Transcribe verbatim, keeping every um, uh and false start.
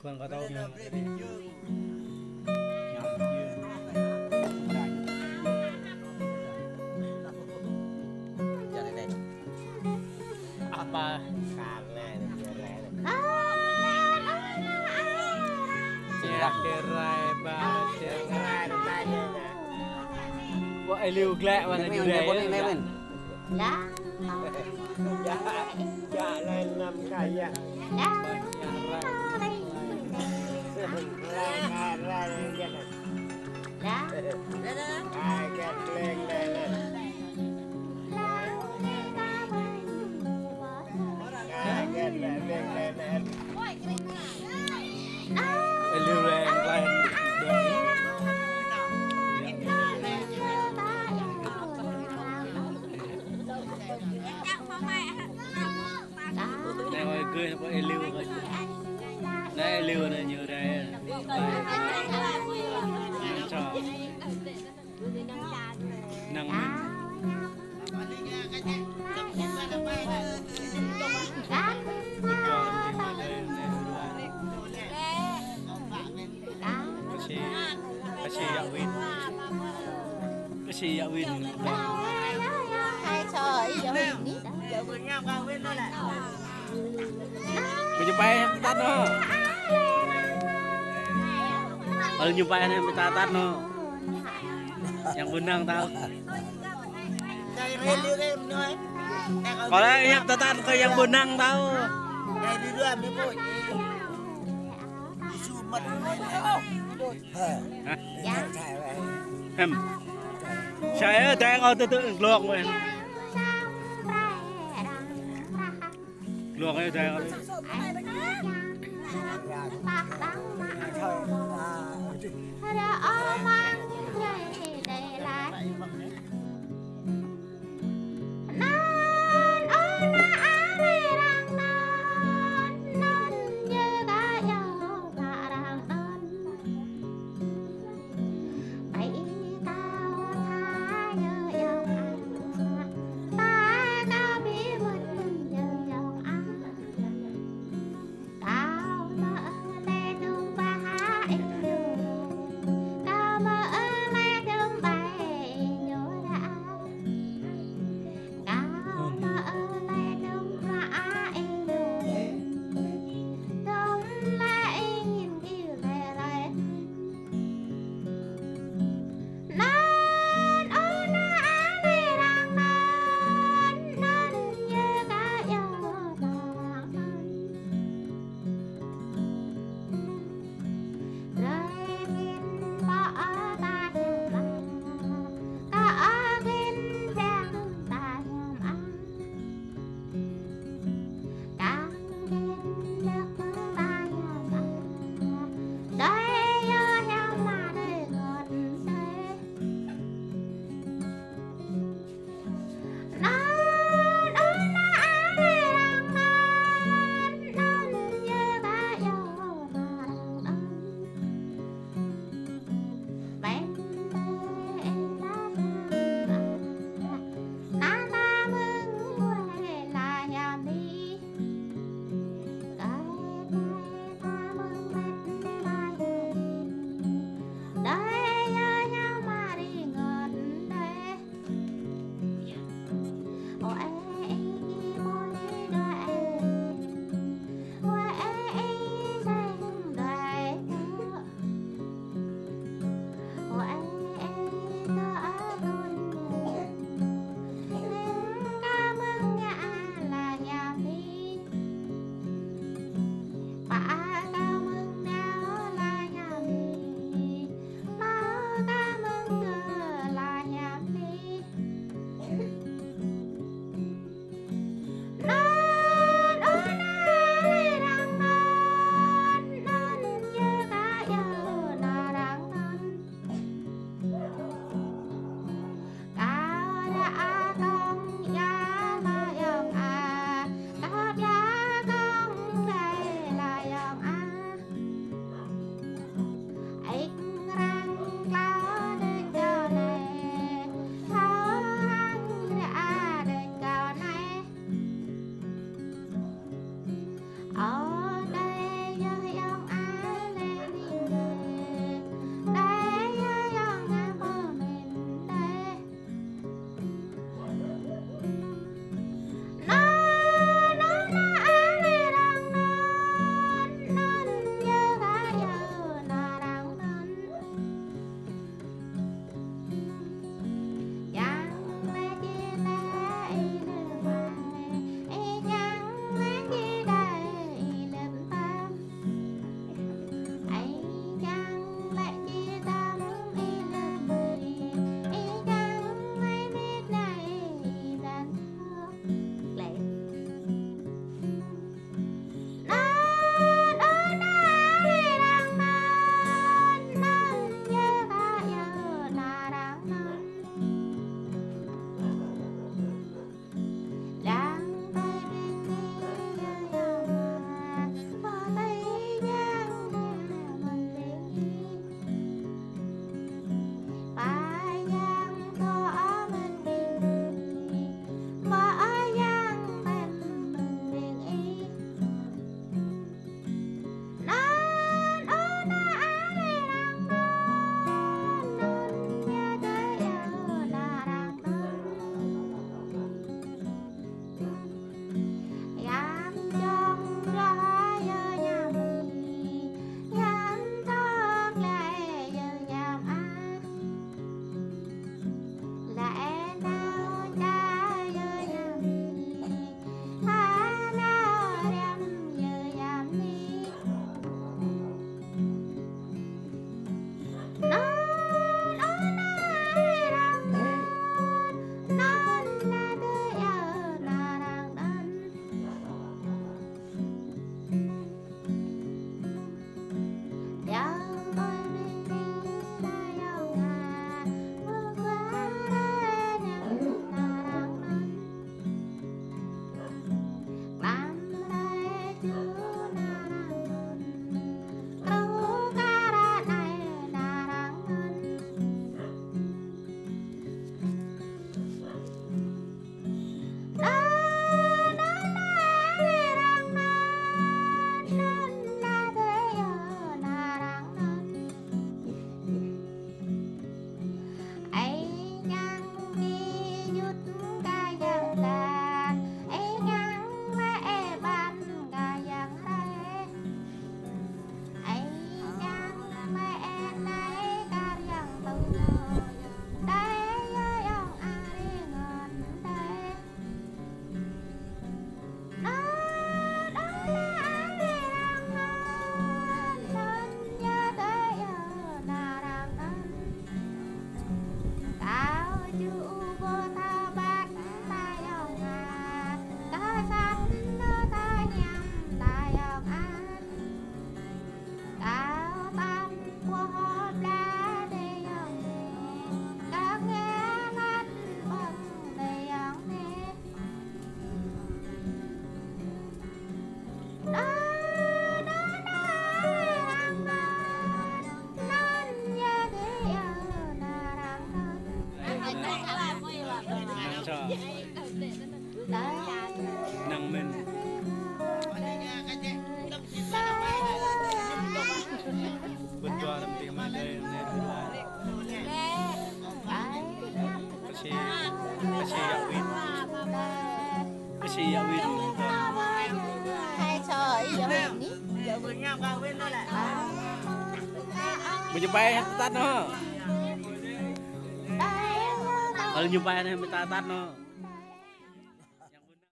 Khăn kơ tâo. Apa? Čerai ba, čerai. Wah, ê liu glăk, wah, anai ñu rai. Lah. Jăk, jăk laĭ năm kaya. Anai ơi gơi, anai ơi liu. Anai ơi liu, anai ñu rai. Năng mĭn. Kơsĭ, kơsĭ yă wĭt. Kơsĭ yă wĭt. Ƀu ñu pơai tơtat ôh. Ƀu ñu pơai anai tơtat ôh. Yang ƀu năng tao. Kâo laĭ hiăp tơtat kơ yang ƀu năng tao. Hă? Hăm. Sa ơi, đang ngồi từ từ glông mơi. Glông ơi, đang ngồi. Ƀu ñu pai hăng tơtat anŭn. Ƀu ñu pai hăng tơtat anŭn.